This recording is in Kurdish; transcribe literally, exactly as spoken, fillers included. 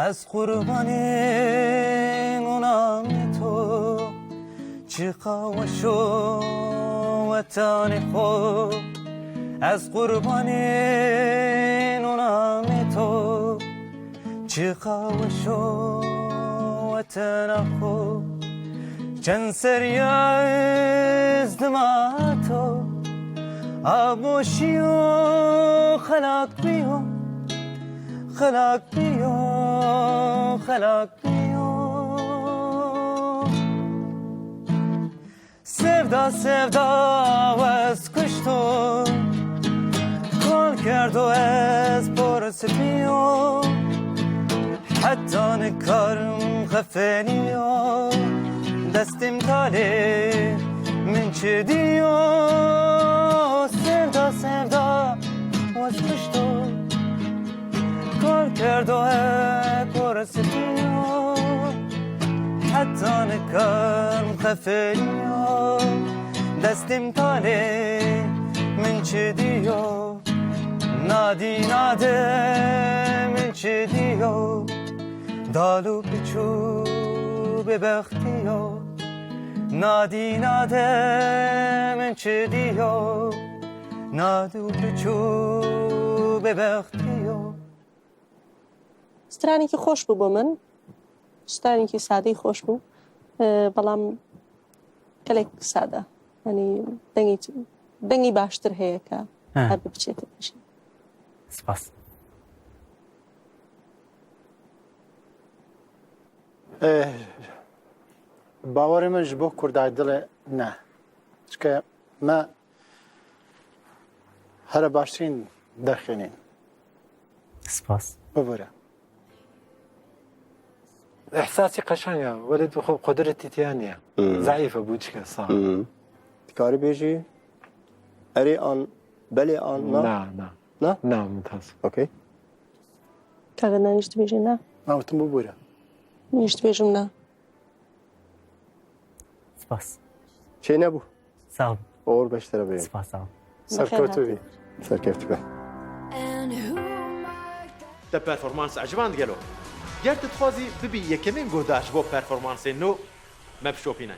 Ez qurbanê nûnamê to, çiqa weş o wetanê xwe. Ez qurbanê nûnamê to, çiqa weş o wetena xwe. Çend seriya ez dima to, a boşiyo xelak biyo, xelak biyo, xelak biyo. Sevda, sevda wez kuşto, kal kerdo ez por sipiyo. Heta nikarim xefeliyo, destê min talê min çi diyo. Sevda, sevda wez kuşto, kal kerdo ez por sipiyo. Heta nikarim xefeliyo, destê min talê min çi diyo. Nadî nade min çi diyo, dal û piç û bêbextiyo. Nadî nade min çi diyo, nad û piç û bêbextiyo. Stranekî xweş bû bo min. Stranekî sadî xweş bû. Ee, belam gelek sade. Yanî dengî, dengî baştir heye ke He. Her bi biçê te pêşî. Spas. Eh, bawerê min ji bo Kurdayê dilê ne. Çike me here baştirîn derxînîn. Spas. Bibûre. Îhsasî qeşeng e, welê tu xwe qudretî tiya niye. Hmm. Zeîf e, bûçik e, sax. Hmm. Dikarî bêjî, erê an, belê an, na? Na, na. Na? Na, mutaz. Okey. Kaga, na, nişt bêjî, na. Na, wextin bû bûre. Nişt bêjim, na. Spas. Çê nebû. Sağ ol. Uğur beşlere bê. Spas, sağ ol. Serkewtû bî. Serkewtû be. Te performans eciband gelo? Ger tu dixwazî bibî yekemîn guhdar ji bo performansên nû, me bişopîne.